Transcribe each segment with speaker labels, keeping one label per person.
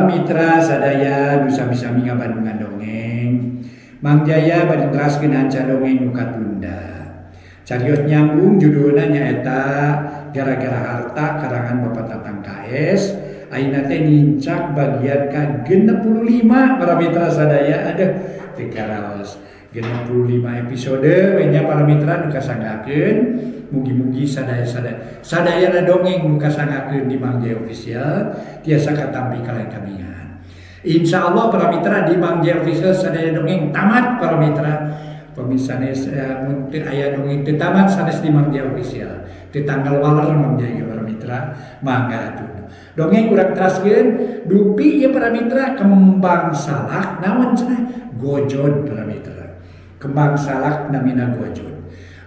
Speaker 1: Para mitra sadaya nu sami-sami ngabandungan dongeng, Mang Jaya bade neraskeun hanca dongeng nu katunda. Carios nyambung judulna nyaeta Gara-gara Harta karangan Bapak Tatang KS. Ayeuna teh nincak bagian ka 65 para mitra sadaya. Aduh, teu karaos 65 episode we nya para mitra nu kasanggakeun. Mugi-mugi sadaya-sadaya sadayana dongeng nu kasanggakeun di Mang Jaya Official tiasa katampi kalayan kabingan. Insya Allah para mitra di Mang Jaya Official sadaya dongeng tamat para mitra. Pemirsa mun teu aya dongeng teu tamat sanes di Mang Jaya Official. Teu tanggal waler Mang Jaya para mitra, mangga atuh. Dongeng urang teraskeun dupi ieu para mitra kembang salak naon cenah gojod para mitra. Kembang salak namina gojod.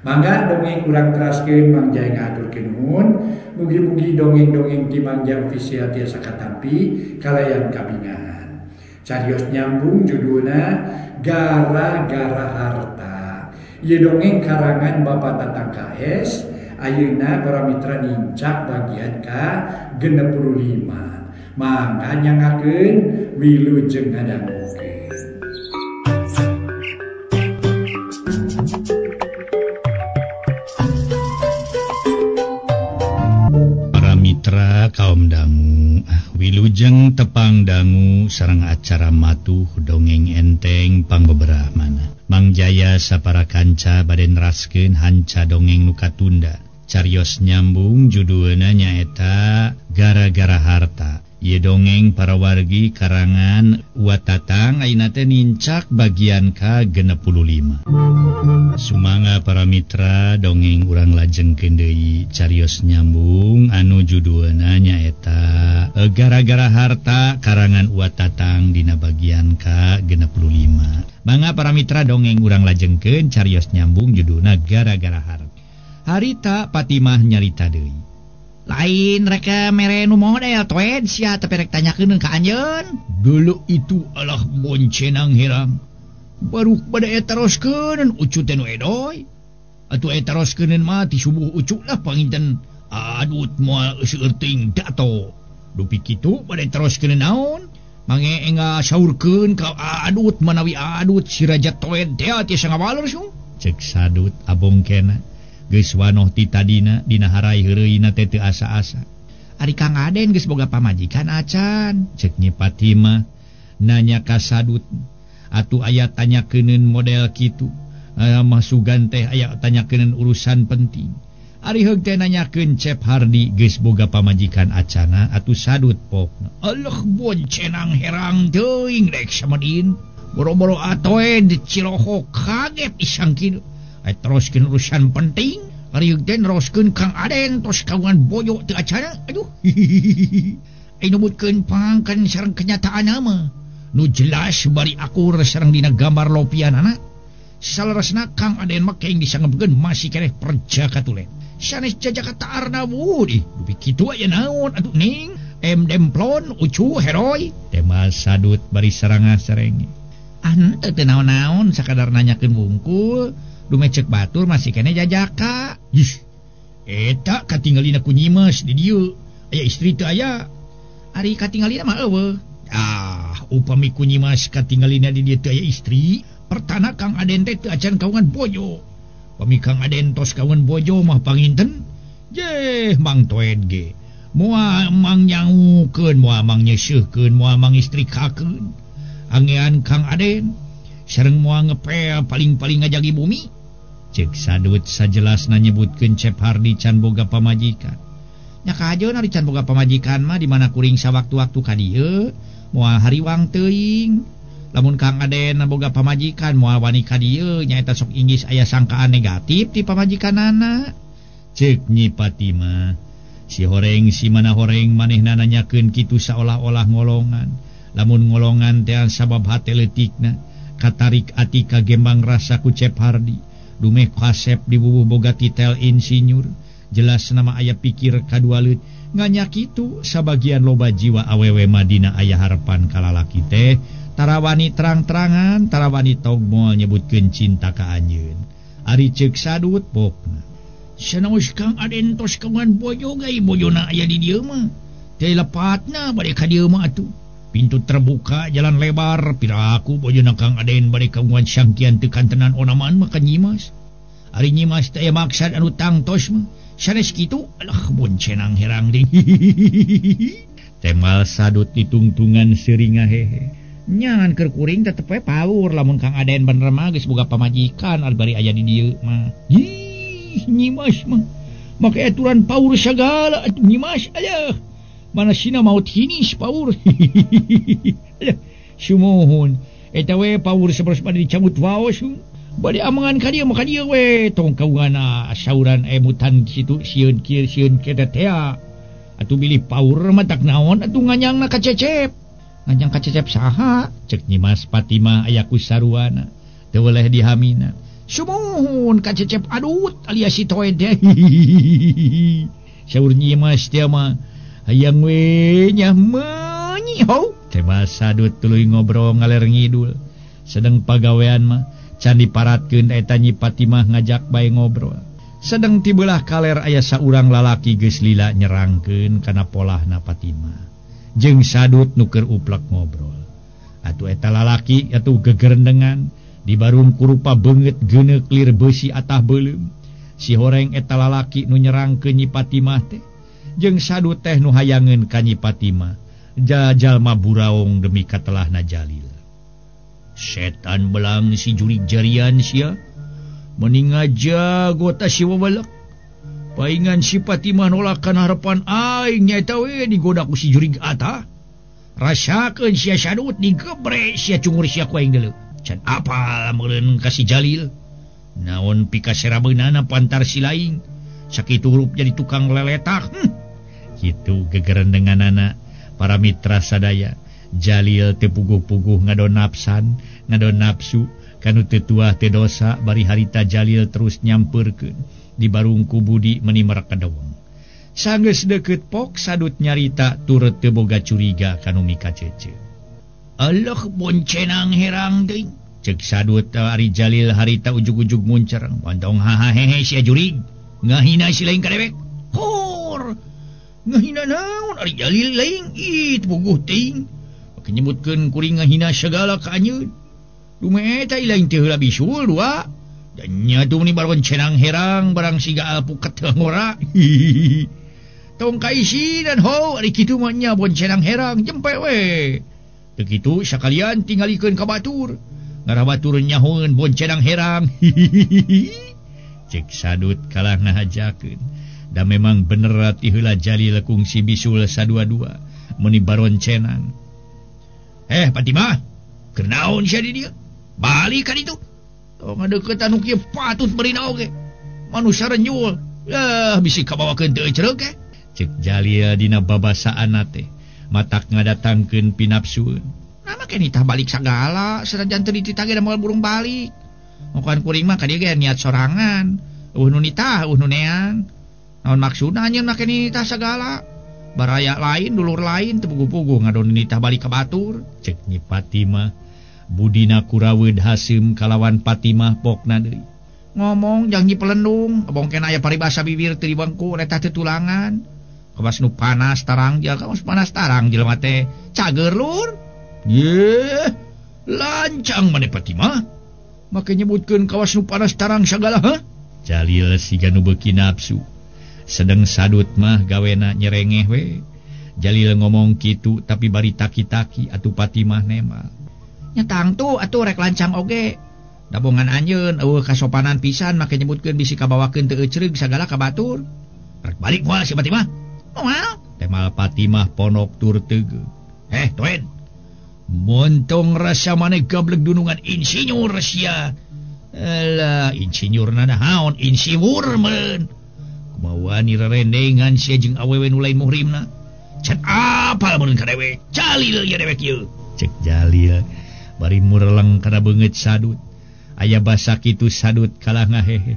Speaker 1: Mangga dongeng urang teraskeun Mang Jaya ngahaturkeun nuhun. Mugi-mugi dongeng-dongeng di Mang Jaya Official tiasa katampi kalayan kabingan. Carios nyambung judulna Gara-gara Harta. Ieu dongeng karangan Bapak Tatang KS. Ayeuna para mitra nincak bagian ka 65. Mangga nyangakeun wilujeng ngadangukeun.
Speaker 2: Para mitra kaum dangu, wilujeng tepang dangu sareng acara matuh dongeng enteng pangbeberahmana. Mang Jaya sapara kanca bade neraskeun hanca dongeng nu katunda. Carios nyambung judulna nyaeta Gara-gara Harta. Ieu dongeng para wargi karangan Wa Tatang ayeuna teh nincak bagian ka 65. Sumangga para mitra dongeng urang lajengkeun deui carios nyambung anu judulna nyaeta Gara-gara Harta karangan Wa Tatang dina bagian ka 65. Mangga para mitra dongeng urang lajengkeun carios nyambung judulna Gara-gara Harta. Harita Patimah nyarita deui.
Speaker 3: Lain rek mere nu model toed sia tapi rek tanyakeun ka anjeun.
Speaker 2: Dulu itu alah boncenang herang. Baru bade teroskeun ucu teh nu edoy. Atuh teroskeun mah ti subuh ucu lah panginten adut moal seueur teuing dato. Dupi kitu bade teroskeun naon? Mange engga saurkeun ka adut manawi adut si Raja Toed teh tiasa ngawaler sung. Cek sadut abongkena. Geus wanoh ti tadina dina harai heureuyna teh teu asa-asa.
Speaker 3: Ari Kang Aden geus boga pamajikan acan?
Speaker 2: Cek Nyi Patimah nanya ka sadut. Atuh aya tanyakeunun model kitu. Masugan teh aya tanyakeunun urusan penting. Ari heug teh nanyakeun Cep Hardi geus boga pamajikan acana atuh sadut pokna.
Speaker 3: Aleuh boncenang herang teuing rek samadin. Boro-boro atoe di Cilohok kaget isang kitu. Teroskeun urusan penting. Ari heug teh neroskeun Kang Aden tos kagungan bojo teu acana. Aduh. Ai nubutkeun pangkan sareng kenyataanna mah. Nu jelas bari akur sareng dina gambar lopianana. Saleresna Kang Aden mah keng disanggepkeun masih keneh perjaka tulen. Sanes jajaka taarna wudi. Dupi kitu aya naon atuh ning? Em demplon ucu heroi.
Speaker 2: Tema sadut bari sarangah sarenge.
Speaker 3: Ah henteu teu naon-naon sakadar nanyakeun wungkul. Dumecek batur masih kene jajaka.
Speaker 2: Ih, eta katinggalina ku Nyimas di dieu. Aya istri teu aya.
Speaker 3: Ari katinggalina mah eueuh.
Speaker 2: Ah, upami ku Nyimas katinggalina di dieu teu aya istri, pertana Kang Aden teh teu acan kagungan bojo. Pami Kang Aden tos kagungan bojo mah panginten, jeh Mang Toed ge. Moal mang nyangukeun, moal mang nyeuseuhkeun, moal mang istrikakeun. Angean Kang Aden sareng moal ngepel paling-paling ngajagi bumi. Cek sadut sajelasna nyebutkeun Cep Hardi can boga pamajikan.
Speaker 3: Nya kajeun ari can boga pamajikan mah di mana kuring sawaktu-waktu ka dieu moal hariwang teuing. Lamun Kang Aden boga pamajikan moal wani ka dieu nyaeta sok inggis aya sangkaan negatif ti pamajikanana.
Speaker 2: Cek Nyi Patimah. Si horeng si mana horeng manehna nanyakeun kitu saolah-olah ngolongan. Lamun ngolongan teh sabab hate leutikna katarik ati kagembang rasa ku Cep Hardi. Dumeh kasep dibubuh boga titel insinyur. Jelas nama aya pikir kadua leut. Nganya kitu sabagian loba jiwa awewe Madina aya harapan kalalaki teh tarawani terang-terangan tarawani tog moal nyebutkeun cinta ka anjeun. Ari ceuk sadut pokna.
Speaker 3: Sanaos Kang Aden tos kagungan bojo gai bojona aya di dieu mah. Teh lepatna bade ka dieu mah atuh. Pintu terbuka jalan lebar piraku bojona Kang Aden bade kagungan sangkian teu kantenan onaman mah ka Nyimas. Ari Nyimas teh aya maksad anu tangtos mah sanes kitu alah boncenang herang deui.
Speaker 2: Temal sadut ditungtungan seuri ngahehe.
Speaker 3: Nyangan keur kuring tetep we paur lamun Kang Aden bener mah geus boga pamajikan bari aya di dieu mah. Ih Nyimas mah make aturan paur sagala atuh Nyimas alah. Mana sina maut hinis paur. Alah sumuhun eta we paur sabaros bade dicabut waos. Bade amangan ka dieu mah ka dieu we tong kaungana sauran emutan situ sieun kieu sieun kieu teh. Atuh bilih paur mah tak naon atuh nganyangna ka Cecep. Nganyang ka Cecep saha?
Speaker 2: Cek Nyimas Fatimah aya ku saruana teu weleh dihamina.
Speaker 3: Sumuhun ka Cecep adut alias si Toed teh.
Speaker 2: Saur Nyimas teh mah hayang we nya meunyi ho. Tema sadut tuluy ngobrol ngaler ngidul. Sedeng pagawean mah can diparatkeun eta Nyi Fatimah ngajak bae ngobrol. Sedeng ti beulah kaler aya saurang lalaki geus lila nyerangkeun kana polahna Fatimah. Jeung sadut nu keur uplek ngobrol. Atuh eta lalaki atuh gegerendengan di barung kurupa beungeut geuneuk lir beusi atah beuleum. Si horeng eta lalaki nu nyerangkeun Nyi Fatimah teh jeung sadut teh nu hayangeun ka Nyi Fatimah. Jalma buraong demi katelahna Jalil. Setan belang si jurig jarian sia. Mending aja gota si wawalak. Paingan si Fatimah nolakan harapan aing nyaeta we digoda ku si jurig ata. Rasakeun sia sadut digebre sia cungur sia ku aing deuleu. Can apal meureun ka si Jalil. Naon pikaserabeunana pantar si laing. Sakitu hurup jadi tukang leletak. Kitu gegerendenganana para mitra sadaya. Jalil teu puguh-puguh ngadon nafsan, ngadon nafsu. Kanu teu tuah teu dosa bari harita Jalil terus nyampeurkeun di barung ku Budi meni merekedeweng. Sanggeus deukeut pok sadut nyarita turut teu boga curiga kanu mika cece.
Speaker 3: Allah boncenang herang deui.
Speaker 2: Cek sadut ari Jalil harita ujug-ujug muncereng.
Speaker 3: Montong hahahehe sia jurig. Ngahina si lain ka dewek. Hor. Ngahina naon ari Jalil lain ih puguh teuing. Make nyebutkeun kuring ngahina sagala ka anjeun. Dume eta lain teh heula bisul dua. Dan nya tuh meni baron cenang herang barang siga alpukat teu ngora. Tong kaisinan ho ari kitu mah nya boncenang herang jempe we. Teu kitu sakalian tingalikeun ka batur. Ngarah batur nyahoeun boncenang herang.
Speaker 2: Cek sadut kalah ngahajakeun. Da memang bener ti heula Jalil kungsi bisul sadua-dua meni baron cenang.
Speaker 3: Fatimah, keur naon sia di dieu? Balik ka ditu. Tong ngadeukeut anu kieu patut berina oge. Manusia renyul. Lah bisi kabawakeun teu ecereuk ge.
Speaker 2: Cek Jalil dina babasaanna teh matak ngadatangkeun pinapsueun.
Speaker 3: Nah make nitah balik sagala sanajan teu dititah ge da moal burung balik. Mokan kuring mah ka dieu ge niat sorangan. Eueuh nu nitah, eueuh nu neang. Naon maksudna anjeun make nitah sagala? Baraya lain, dulur lain teu puguh-puguh ngadon nitah balik ka batur.
Speaker 2: Cek Nyi Fatimah. Budina kuraweud haseum kalawan Fatimah pokna deui.
Speaker 3: Ngomong jang Nyi Pelendung, bongken aya paribasa bibir teu dibengku eta teu tulangan. Kawas nu panas tarang jal, kawas panas tarang jelema teh cager lur. Ye, lancang maneh Fatimah. Make nyebutkeun kawas nu panas tarang sagala heuh.
Speaker 2: Jalil siga nu beuki nafsu. Sedeng sadut mah gawena nyerengeh we. Jalil ngomong kitu tapi bari taki-taki atuh Fatimah nemal.
Speaker 3: Nya tangtu atuh rek lancang oge. Dabongan anjeun eueuh kasopanan pisan make nyebutkeun bisi kabawakeun teu ecreug sagala ka batur. Rek balik moal si Fatimah. Moal.
Speaker 2: Temal Fatimah ponok tur teugeuh.
Speaker 3: Toen. Montong rasa maneh gablek dunungan insinyur sia. Alah insinyurna naon insiwur meun. Kumaha wani rerendengan sia jeung awewe nu lain muhrimna. Can apal meureun ka dewek. Jalil ya dewek ieu.
Speaker 2: Cek Jalil bari mureleng kana beungeut sadut. Aya basa kitu sadut kalah ngahehe.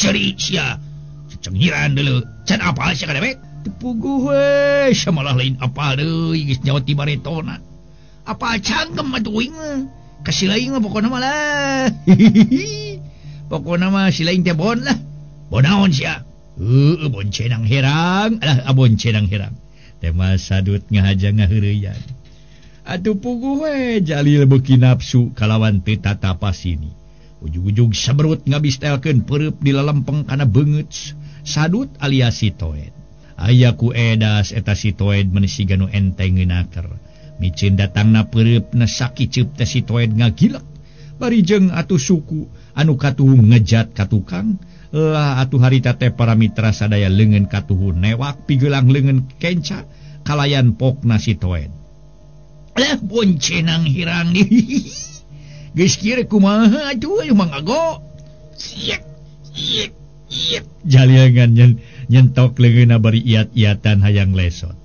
Speaker 3: Ceri sia. Cengiran deuleu. Can apal sia ka dewek. Teu puguh we, samalah lain apal deui geus nyawa ti baretona. Apal cangkem atuh uing mah. Ka si lain mah pokona mah lah. Pokona mah si lain teh bon lah. Bon naon sia? Heueuh boncenang herang. Alah boncenang herang.
Speaker 2: Tema sadut ngahaja ngaheureuyan. Atuh puguh we Jalil beuki nafsu kalawan teu tatapa sini. Ujug-ujug seberut ngabistelkeun peureub dilalempeng kana beungeut sadut alias si Toed. Aya ku edas eta si Toed meuni siga nu enteng ngeunaker. Miceun datangna peureupna sakiceup teh si Toed ngagilek. Bari jeung atuh suku anu katuhu ngejat ka tukang. Lah atuh harita teh para mitra sadaya leungeun katuhu newak pigelang leungeun kenca kalayan pokna si Toed. Lah boncenang hirang geus kieu kumaha atuh ayo Mang Ago. Siet siet siet jaliangan nyentok leungeunna bari iat-iatan hayang lesot.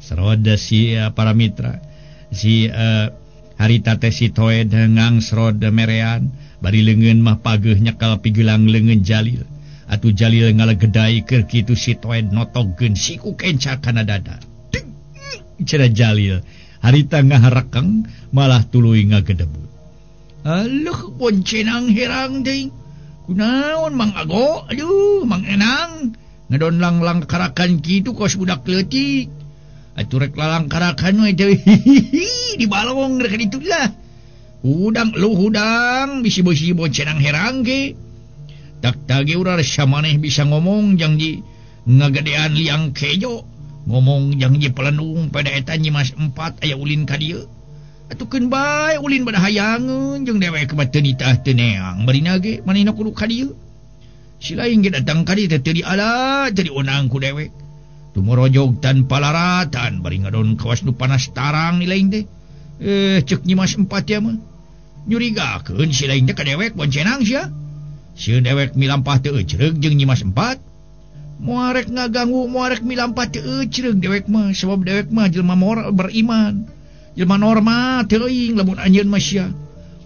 Speaker 2: Seroda si para mitra si harita teh si Toed ngangsrod merean bari leungeun mah pageuh nyekel pigelang leungeun Jalil. Atuh Jalil ngalegedai keur kitu si Toed notogkeun siku kenca kana dada. Cenah Jalil harita ngaharekeng malah tuluy ngagedebut. Aluh boncenang herang deui. Kunaon Mang Ago? Aduh Mang Enang ngedon langlang karakan kitu kos budak leutik. Atuh rek lalangkarakan we teh di balong rek ditu lah. Hudang lu hudang bisi-bisi boncenang herang ge. Tak tage urang samaneh bisa ngomong jang di ngagedean liang kejo. Ngomong jang di pelendung pada eta Nyimas 4 aya ulin ka dieu. Atuh keun bae ulin pada hayangeun jeung dewek mah teu nitah teu neang barina ge manehna kudu ka dieu. Si lain ge datang ka dieu teh teu diala teu dionang ku dewek. Tumorojog tanpa laratan bari ngadon kawas nu panas tarang ni lain teh. Ceuk Nyimas 4 ya mah. Nyurigakeun si lain teh ka dewek boncenang sia. Sieun dewek milampah teu ecreug jeung Nyimas 4. Moarek ngaganggu moarek milampah teu ecreug dewek mah sebab dewek mah jelema moral beriman. Jelema normal teuing lamun anjeun mah sia.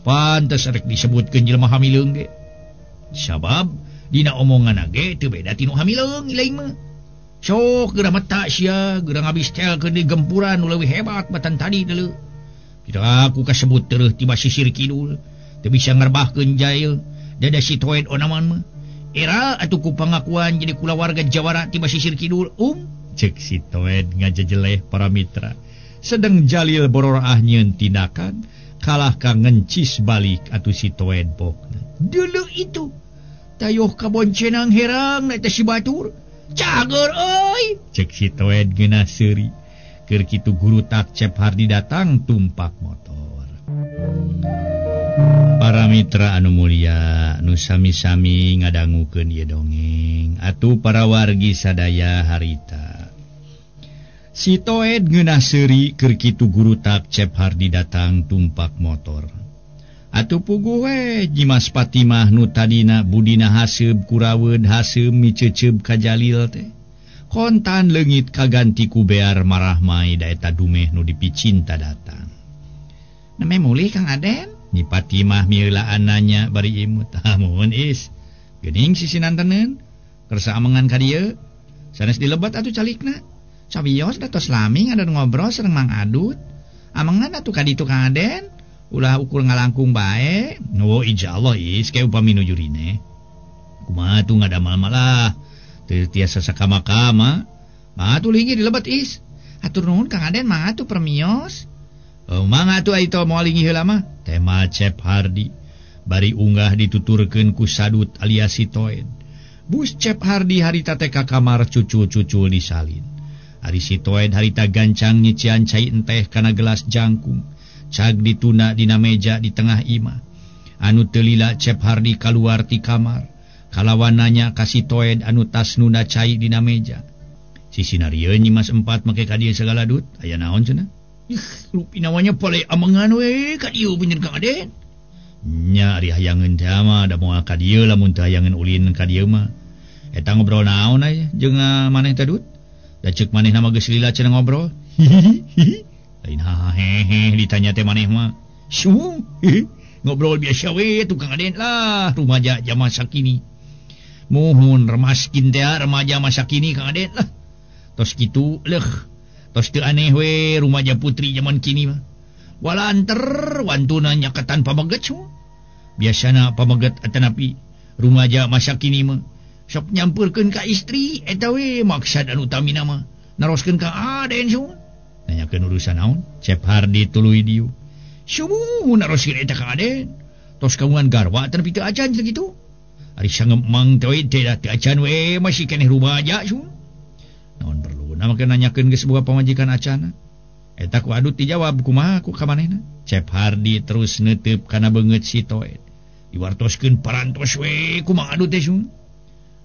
Speaker 2: Pantes rek disebutkeun jelema hamileung ge. Sabab dina omonganna ge teu beda ti nu hamileung lain mah. Sok geura meta sia, geura ngabistelkeun di gempuran nu leuwih hebat batan tadi deuleu. Tidak aku kasebut tereuh tiba sisir kidul, teu bisa ngrebahkeun jail, dada si Toed onaman mah. Era atuh ku pangakuan jadi kulawarga jawara tiba sisir kidul, Cek si Toed ngajejeleh para mitra. Sedang Jalil bororaah nyieun tindakan, kalah ka ngencis balik atuh si Toed pokna. Deuleu itu, tayoh ka boncenang herang na eta si batur. Cager euy, cek si Toed geunah seuri. Keur kitu guru tak Cep Hardi datang tumpak motor. Para mitra anu mulia nu sami-sami ngadangukeun ieu dongeng atuh para wargi sadaya harita. Si Toed ngeunah seuri keur kitu guru tak Cep Hardi datang tumpak motor. Atuh puguh we Nyimas Fatimah nu tadina budina haseub kuraweun haseum miceuceub ka Jalil teh. Kontan leungit kaganti ku bear marah mai da eta dumeh nu dipicinta datang. Neme mulih Kang Aden? Nyi Fatimah mieulaan nanya bari imut. Amun is. Geuning sisinanteneun kersa amengan ka dieu. Sanes dilebat atuh calikna. Sawios da tos lami ngadon ngobrol sareng Mang Adut. Amengan atuh ka ditu Kang Aden. Ulah ukur ngalangkung bae. Oh insyaallah is kayak upami nuju rine. Kumaha tuh ngadamal malah teu tiasa sakama-kama. Mah atuh linggih dilebat is. Hatur nuhun Kang Aden mah atuh permios. Oh mangga atuh ai teu moal linggih heula mah. Tema Cep Hardi bari unggah dituturkeun ku Sadut alias si Toed. Bus Cep Hardi harita teh ka kamar cucul-cucul disalin. Ari si Toed harita gancang nyician cai enteh kana gelas jangkung. Cag dituna dina meja di tengah imah. Anu teu lila Cep Hardi kaluar ti kamar. Kalawan nanya ka si Toed anu tas nunda cai dina meja. Sisinarieun Nyimas 4 make ka dieu sagala dut. Aya naon cenah? Ih, rupina mah nya pale amengan we ka dieu bener Kang Aden. Nya ari hayangeun teh mah da moal ka dieu lamun teu hayangeun ulin ka dieu mah. Eta ngobrol naon aya jeung maneh teh dut? Da ceuk manehna mah geus lila cenah ngobrol. Lain hahehe ditanya teh maneh mah. Su, ngobrol biasa we tukang Aden lah rumaja zaman sakini. Muhun remaskin teh remaja masa kini Kang Aden lah. Tos kitu leuh. Tos teu aneh we rumaja putri zaman kini mah. Walanter wantuna nyaketan pameget semua. Biasana pameget atanapi rumaja masa kini mah sok nyampeurkeun ka istri eta we maksad anu utamina mah.
Speaker 3: Naroskeun ka Aden sumuhun. Nanyakeun urusan naon? Cep Hardi tuluy dieu. Sumuhun naroskeun eta ka Aden. Tos kagungan garwa teu nepi teu acan cenah kitu. Ari sangem Mang Toed teh teu acan we masih keneh rumaja sumuhun. Naon perluna make nanyakeun geus boga pamajikan acana. Eta ku Adut dijawab kumaha ku ka manehna. Cep Hardi terus neuteup kana beungeut si Toed. Diwartoskeun parantos we ku Mang Adut teh sumuhun.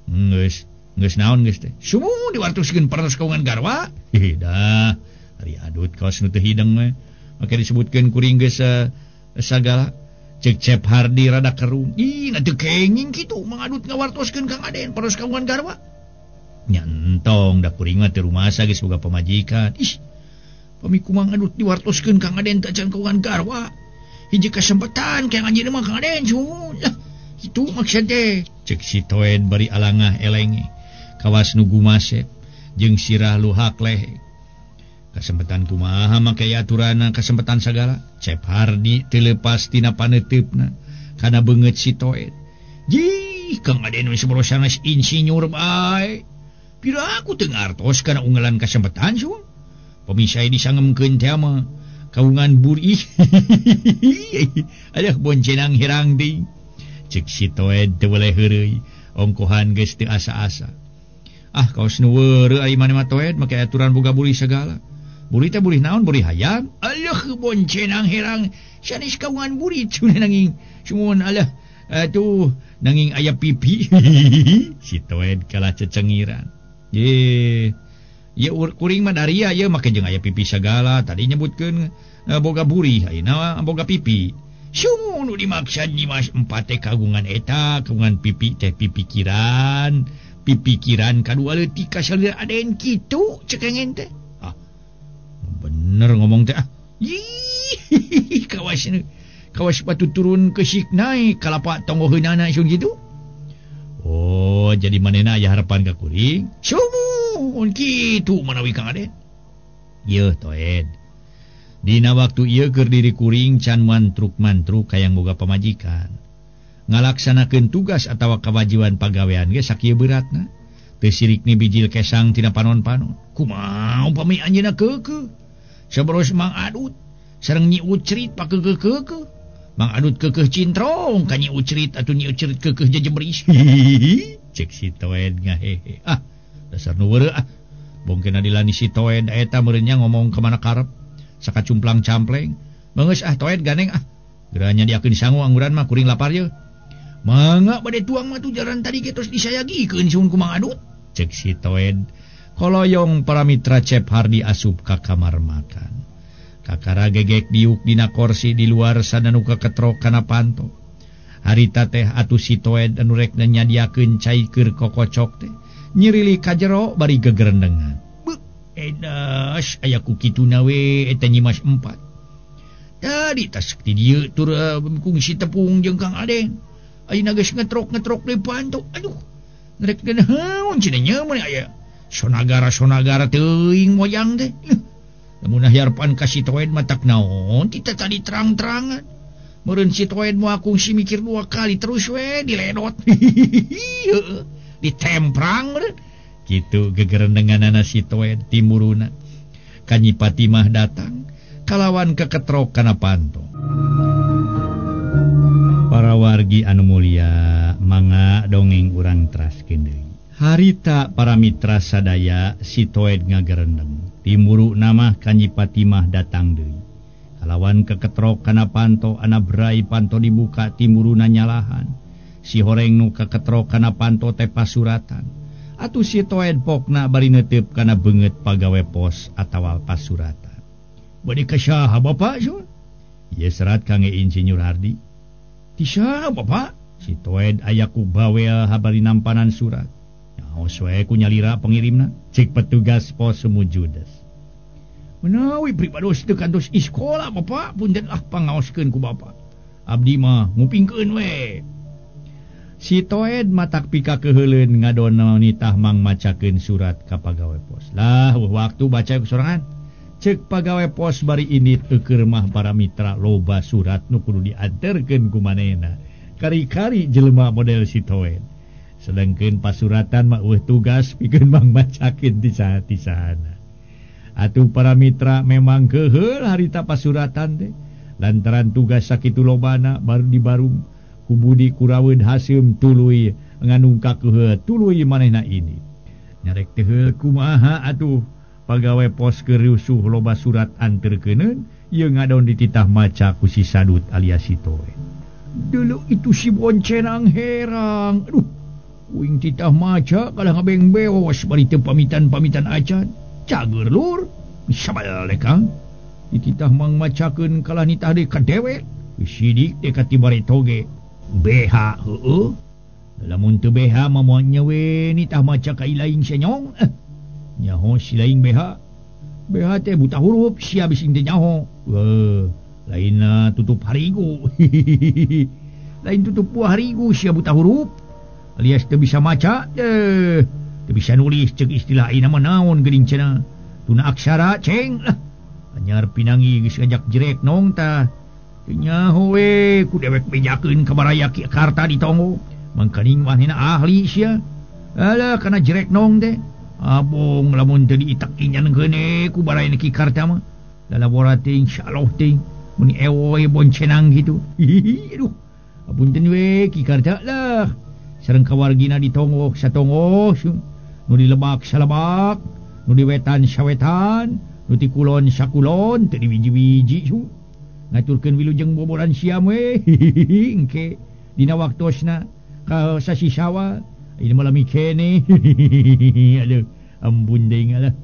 Speaker 3: Geus, geus naon geus teh. Sumuhun diwartoskeun parantos kagungan garwa. Hih dah, ari Adut kaos nu teu hideng we. Make disebutkeun kuring geus sagala. Cek Cep Hardi rada kerung. Ih, na teu kenging kitu Mang Adut ngawartoskeun Kang Aden parantos kagungan garwa. Nya entong da kuring mah teu rumasa geus boga pamajikan. Ih, pami ku Mang Adut diwartoskeun Kang Aden teh acan kagungan garwa. Hiji kasempatan kang anjeunna mah Kang Aden sumuhun. Lah, kitu maksud teh. Cek si Toed bari alangah elenge. Kawas nu gumasep jeung sirah luhak lehe. Kasempatan kumaha make aturanna kasempatan sagala. Cep Hardi teu leupas tina paneuteup-na kana beungeut si Toed. Jih, Kang Aden we saborosana insinyur bae. Pira aku teu ngartos kana unggalan kasempatan sumuhun. Pemisai disangemkeun teh mah kaungan buri. Aduh boncenang herang deui. Cek si Toed teu boleh heureuy, ongkohan geus teu asa-asa. Ah kaos nu weureu ari maneh mah Toed make aturan boga buri sagala. Buri teh buri naon buri hayam? Alah boncenang herang sanes kaungan buri cenah nanging sumuhun alah atuh nanging aya pipi. Si Toed kalah cecengiran. Ye ya kuring mah daria ye make jeung aya pipi sagala tadi nyebutkeun boga buri ayeuna boga pipi. Sumuhun nu dimaksud Nyimas empat teh kagungan eta kagungan pipi teh pipikiran pipikiran kadua leutik ka salira Aden kitu cekengen teh. Ah bener ngomong teh ah. Ih kawas kawas batu turun kesik naik kalapa tonggoheunana sun kitu. Oh jadi manehna aya harapan ka kuring. Sumuhun kitu manawi Kang Aden. Yeuh Toed. Dina waktu ieu keur diri kuring can mantruk-mantruk hayang boga pamajikan. Ngalaksanakeun tugas atawa kawajiban pagawean ge sakieu beratna. Teu sirikni bijil kesang tina panon-panon. Kumaha upami anjeunna keukeuh. Saboros Mang Adut sareng Nyi Ucrit pakeukeuh-keukeuh. Mang Adut keukeuh cintrong ka Nyi Ucrit atuh Nyi Ucrit keukeuh jejebris. Cek si Toed ngahehe. Ah dasar nu weureu ah. Bongkena dilani si Toed eta meureun nya ngomong ka mana karep. Sakacumplang campleng. Beungeus ah Toed ganeng ah. Geranya diakeun sangu angguran mah kuring lapar ye. Mangga bade tuang mah tuh jaran tadi ge tos disayagikeun suhun ku Mang Adut. Cek si Toed. Koloyong para mitra Cep Hardi asup ka kamar makan. Kakara gegek diuk dina korsi di luar sana nu kaketrok kana panto. Harita teh atuh si Toed anu rek nyadiakeun cai keur kokocok teh. Nyirili ka jero bari gegerendengan. Edas aya ku kituna we eta Nyimas empat. Tadi tas ti dieu tur kungsi tepung jeung Kang Aden. Ayeuna geus ngetrok-ngetrok deui panto. Aduh. Rek naon cenah nya mun aya sonagara-sonagara teuing mojang teh. Lamun hayarpan ka si Toed mah tak naon kita tadi terang-terangan. Meureun si Toed moal kungsi mikir dua kali terus we diledot. Ditemprang meureun. Kitu gegerendenganana si Toed timuruna. Ka Nyi Patimah datang kalawan keketrok kana panto. Para wargi anu mulia mangga dongeng urang teraskeun deui. Harita para mitra sadaya si Toed ngagerendeng. Timuruna mah ka Nyi Patimah datang deui. Kalawan keketrok kana panto ana brai panto dibuka timuruna nyalahan. Si horeng nu keketrok kana panto teh pasuratan. Atuh si Toed pokna bari neuteup kana beungeut pagawe pos atawa pasuratan. Bade ka saha Bapak sun? Ieu serat kangge Insinyur Hardi. Ti saha Bapak? Si Toed aya ku bawel habari nampanan surat. Nyaos we ku nyalira pengirimna, cek petugas pos sumujudes. Menawi pribados teu kantos iskola Bapak, punten ah pangaoskeun ku Bapak. Abdi mah ngupingkeun we. Si Toed matak pika keheuleun ngadon nitah mang macakeun surat ka pagawe pos. Lah waktu baca sorangan. Cek pagawe pos bari indit eukeur mah para mitra loba surat nu kudu dianterkeun ku manehna. Kari-kari jelema model si Toed. Sedangkeun pasuratan mah eueuh tugas pikeun mang macakeun ti saha-tisahana.
Speaker 2: Atuh para mitra memang keheul harita pasuratan teh. Lantaran tugas sakitu lobana baru dibarung ku Budi kuraweun haseum tuluy nganungkak keheul tuluy manehna ini. Nyarek teh kumaha atuh pagawe pos keur rusuh loba surat anterkeuneun ieu ngadon dititah maca ku si Sadut alias si Toed. Dulu itu si Boncenang herang. Aduh, uing titah maca kalah ngabeng beos bari teu pamitan-pamitan acan. Cager lur, sabal deh Kang. Dititah mang macakeun kalah nitah deui ka dewek. Sidik teh ka tibare toge. BH heueuh. Lamun teu BH mah moal nyewe nitah maca ka ilaing senyong. Nyaho si laing BH. BH teh buta huruf sia bising teh nyaho. Weuh, lainna tutup harigu. Lain tutup buah harigu sia buta huruf. Alias teu bisa maca teh. Teu bisa nulis ceuk istilah ayeuna mah naon geuning cenah. Tuna aksara ceng lah. Anyar pinangi geus ngajak jerek nong tah. Teu nyaho we ku dewek bejakeun ka baraya ki karta di tonggo. Mangkaning manehna ahli sia. Alah kana jerek nong teh. Abong lamun teu diitak inyan keune ku baraya ki karta mah. Lalabora teh insyaallah teh mun ewoy boncenang kitu. Aduh. Apunten we ki karta lah. Sareng kawargina di tonggo satonggo nu di lebak salebak, nu di wetan sawetan, nu ti kulon sakulon teu diwiji-wiji su. Ngaturkeun wilujeng boboran siam we. Engke dina waktosna ka sasi Syawal ini malam kene. Aduh, ampun deui lah.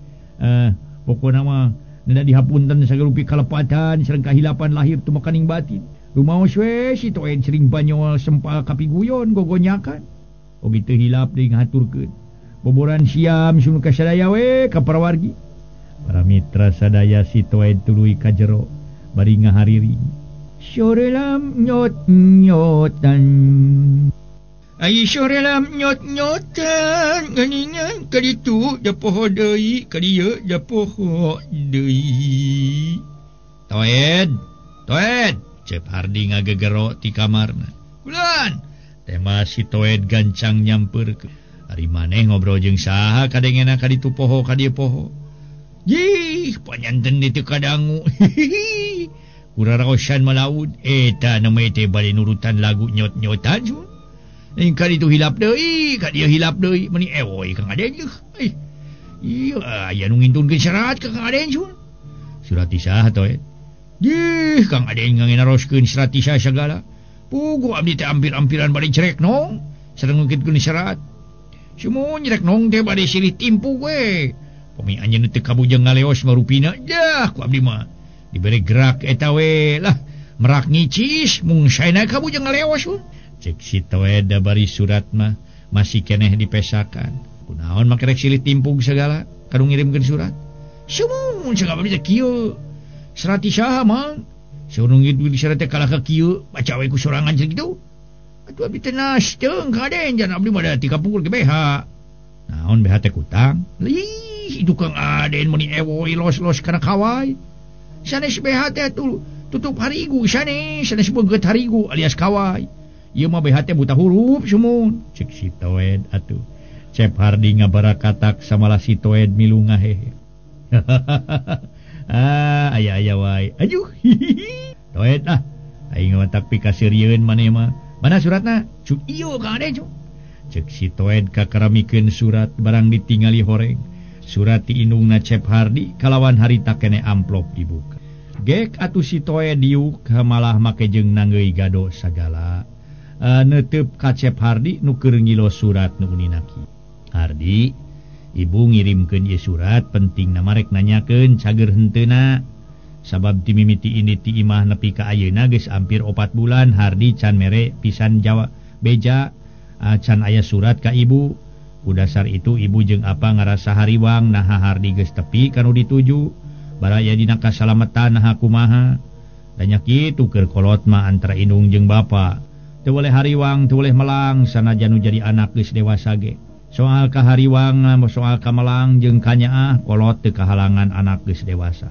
Speaker 2: Pokona mah neda dihapunten sagarupi kalepatan sareng kahilapan lahir tumekaning batin. Rumaos we si Toed sering banyol sempal kapiguyon gogonyakan. Oge teu hilap deui ngaturkeun boboran siam sunu ka sadaya we ka parawargi. Para mitra sadaya si Toed tuluy ka jero bari ngahariring. Sore lam nyot nyotan.
Speaker 3: Ai sore lam nyot nyotan geuningan ka ditu da poho deui ka dieu da poho deui.
Speaker 2: Toed, Toed, Cep Hardi ngagegero ti kamarna. Kulan, tema si Toed gancang nyamperkeun. Ari maneh ngobrol jeung saha kadengena ka ditu poho ka dieu poho.
Speaker 3: Jih, panyanten di teu kadangu.
Speaker 2: Kuraraosan malaud eta namanya teh bade nurutan lagu nyot-nyotan sun. Lain ka ditu hilap deui, ka dieu hilap deui, meuni ewoy Kang Aden jeung. Ieu aya nu ngintunkeun serat ka Kang Aden sun. Surat ti saha Toed?
Speaker 3: Jih, Kang Aden ngangenaroskeun serat ti saha sagala. Puguh abdi teh ampir-ampiran bade cerek nong, sareng ngungkitkeun serat. Sumun nyerek nong teh bade silih timpu we.
Speaker 2: Pami anjeun teu kabujeng ngaleos marupina dah ku abdi mah. Dibere gerak eta we lah merak ngicis mung saena kabujeng ngaleos. Cek si Toed bari surat mah masih keneh dipesakan. Kunaon make rek silih timpug segala kanu ngirimkeun surat.
Speaker 3: Sumun sagala abdi teh kieu. Serat ti saha mang? Saurang duit surat teh kalah ka kieu baca we ku sorangan jeung kitu. Atuh abdi teh nasteung ka Aden jan abdi mah da ti kapungkur ge BH.
Speaker 2: Naon BH teh kutang?
Speaker 3: Lih, itu Kang Aden meuni ewoy los-los kana kawai. Sanes BH teh tutup harigu sanes, sanes beungeut harigu alias kawai.
Speaker 2: Ieu mah BH teh buta huruf sumun. Cek si Toed atuh. Cep Hardi ngabarakatak samalah si Toed milu ngahehe. Ah, aya-aya wae. Aduh. Toed ah, aing mah tak pikaseurieun maneh mah. Mana suratna? Cuk
Speaker 3: ieu Kang Aden cuk.
Speaker 2: Cek si Toed kakaramikeun surat barang ditingali horeng. Surat ti indungna Cep Hardi kalawan harita kene amplop dibuka. Gek atuh si Toed diuk malah make jeung nanggeuy gado sagala. Neuteup ka Cep Hardi nu keur ngilo surat nu unina kieu. Hardi, ibu ngirimkeun ieu surat pentingna mah rek nanyakeun cager henteuna. Sabab ti mimiti ini ti imah nepi ka ayeuna geus hampir 4 bulan Hardi can mere pisan Jawa beja can aya surat ka ibu. Ku dasar itu ibu jeung apa ngarasa hariwang naha Hardi geus tepi kanu dituju. Baraya dina kasalametan naha kumaha. Banyak kitu keur kolot mah antara indung jeung bapa. Teu boleh hariwang, teu boleh melang sanajan nu jadi anak geus dewasa ge. Soal kahariwang, soal kamelang jeung kanyaah kolot teu kahalangan anak geus dewasa.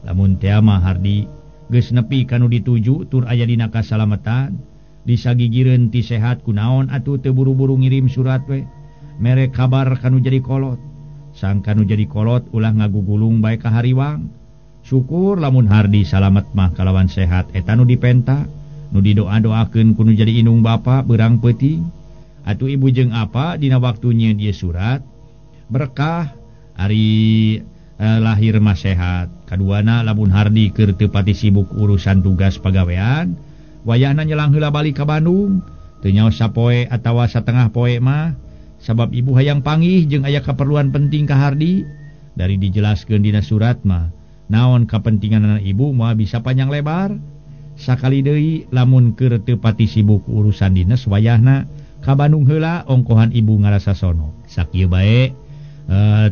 Speaker 2: Lamun teh mah Hardi geus nepi kanu dituju tur aya dina kasalametan, disagigireun ti sehat kunaon atuh teu buru-buru ngirim surat we. Mere kabar kanu jadi kolot. Sangka nu jadi kolot ulah ngagugulung bae ka hariwang. Syukur lamun Hardi salamet mah kalawan sehat eta nu dipenta, nu didoa-doakeun ku nu jadi indung bapa beurang peuting. Atuh ibu jeung apa dina waktu nyieun ieu surat berkah ari lahir mah sehat. Kaduana lamun Hardi keur teu pati sibuk urusan tugas pagawean, wayahna nyelang heula balik ka Bandung. Teu nyaos sapoe atawa satengah poe mah sabab ibu hayang panggih jeung aya kaperluan penting ka Hardi. Dari dijelaskeun dina surat mah naon kapentinganana ibu moal bisa panjang lebar. Sakali deui lamun keur teu pati sibuk urusan dinas wayahna ka Bandung heula ongkohan ibu ngarasa sono. Sakieu bae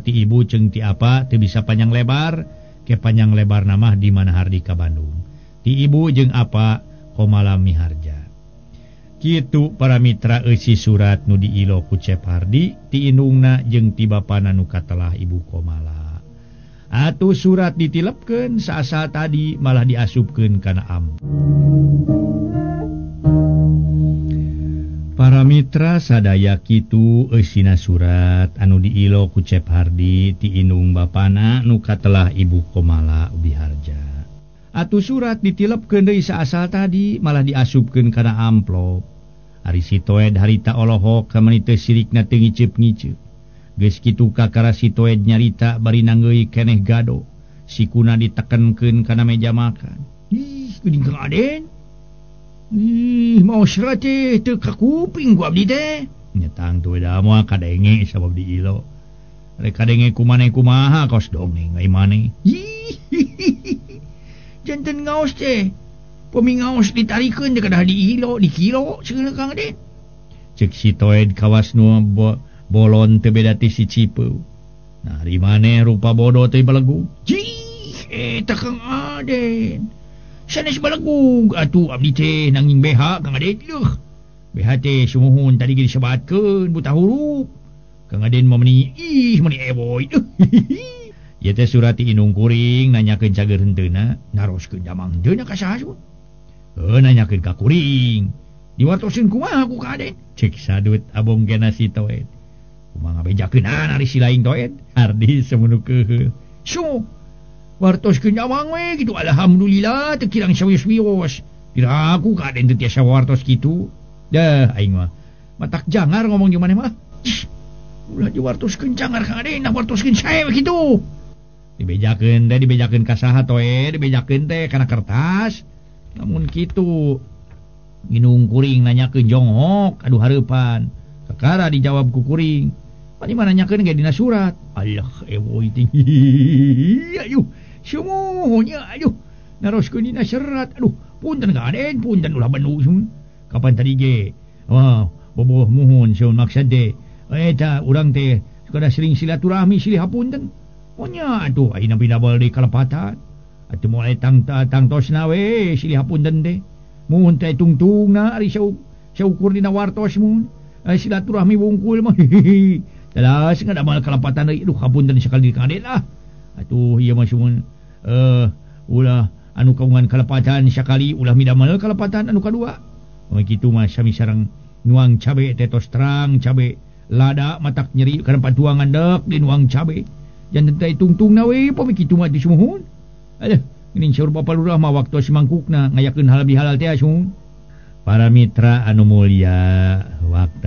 Speaker 2: ti ibu jeung ti apa teu bisa panjang lebar, ke panjang lebar namah di mana Hardi ka Bandung. Ti ibu jeung apa Komala Miharja. Kitu para mitra eusi surat nu diilo ku Cep Hardi ti indungna jeung ti bapana nu katelah ibu Komala. Atuh surat ditilepkeun saasa tadi malah diasupkeun kana am. Para mitra sadaya kitu eusina surat anu diilo ku Cep Hardi ti indung bapana nu katelah ibu Komala Miharja. Atuh surat ditilepkeun deui saasal tadi malah diasupkeun kana amplop. Ari si Toed harita olohok kamani teu sirikna teu ngiceup-ngiceup. Geus kitu kakara si Toed nyarita bari nanggeuy keneh gado. Sikuna ditekenkeun kana meja makan.
Speaker 3: Ih, geuning Kang Aden. Ih, mau surat teh teu kakuping ku abdi teh.
Speaker 2: Nyetang tuh da moal kadenge sabab diilo. Rek kadenge kumaneh kumaha kos dongeng ai maneh.
Speaker 3: Ih, janten ngaos teh. Pemi ngaos ditarikeun teh kadah diilo, dikilo cenah Kang Aden.
Speaker 2: Cek si Toed kawas nu bolon teu beda ti si Cipeu. Nah, di maneh rupa bodoh teh balegug.
Speaker 3: Jih, eta Kang Aden. Sanes balegug atuh abdi teh nanging BH Kang Aden leuh. BH teh sumuhun tadi ge disebatkeun buta huruf. Kang Aden mah meuni ih meuni eboy.
Speaker 2: Ieu teh surat ti indung kuring nanyakeun cager henteuna,
Speaker 3: naroskeun damang henteuna ka saha sieun?
Speaker 2: Heuh nanyakeun ka kuring.
Speaker 3: Diwartoseun kumaha ku Ka Aden?
Speaker 2: Cek sadut abong gena si Toed. Kumaha ngabejakeun ari si laing Toed? Hardi semunu keuheuh.
Speaker 3: Su wartoskeun damang we kitu alhamdulillah teu kirang sawios-wios. Kira aku Ka Aden teu tiasa wartos kitu.
Speaker 2: Dah aing mah matak jangar ngomong jeung maneh mah.
Speaker 3: Ulah diwartoskeun jangar Ka Aden, nah wartoskeun sae we kitu.
Speaker 2: Dibejakeun teh dibejakeun ka saha Toed, dibejakeun teh kana kertas. Namun kitu indung kuring nanyakeun jonghok aduh hareupan. Kakara dijawab ku kuring. Pani mah nanyakeun ge dina surat.
Speaker 3: Allah eboy ting. Aduh, sumuhnya aduh. Naroskeun dina serat. Aduh, punten Ka Aden, punten ulah bendu sun.
Speaker 2: Kapan tadi ge? Wah, boboh muhun sun maksud teh. Eta urang teh kada sering silaturahmi silih hapunten. Monya atuh ayeuna pindah deui kalepatan. Atuh moal tang tangtosna we silih hapunten teh. Mun teh tungtungna ari saukur dina wartos mun. Silaturahmi wungkul mah. Telas ngadamal kalepatan deui. Aduh hapunten sakali Kang Aden lah. Atuh ieu mah sumun ulah anu kaungan kalepatan sakali ulah midamel kalepatan anu kadua. Oh kitu mah sami sareng nuang cabe teh tos terang cabe lada matak nyeri kana patuangan deuk di nuang cabe. Janten teh tungtungna we pami kitu mah disumuhun. Aduh, geuning saur Bapa Lurah mah waktu simangkukna ngayakeun halal bihalal teh asuhun. Para mitra anu mulia, waktu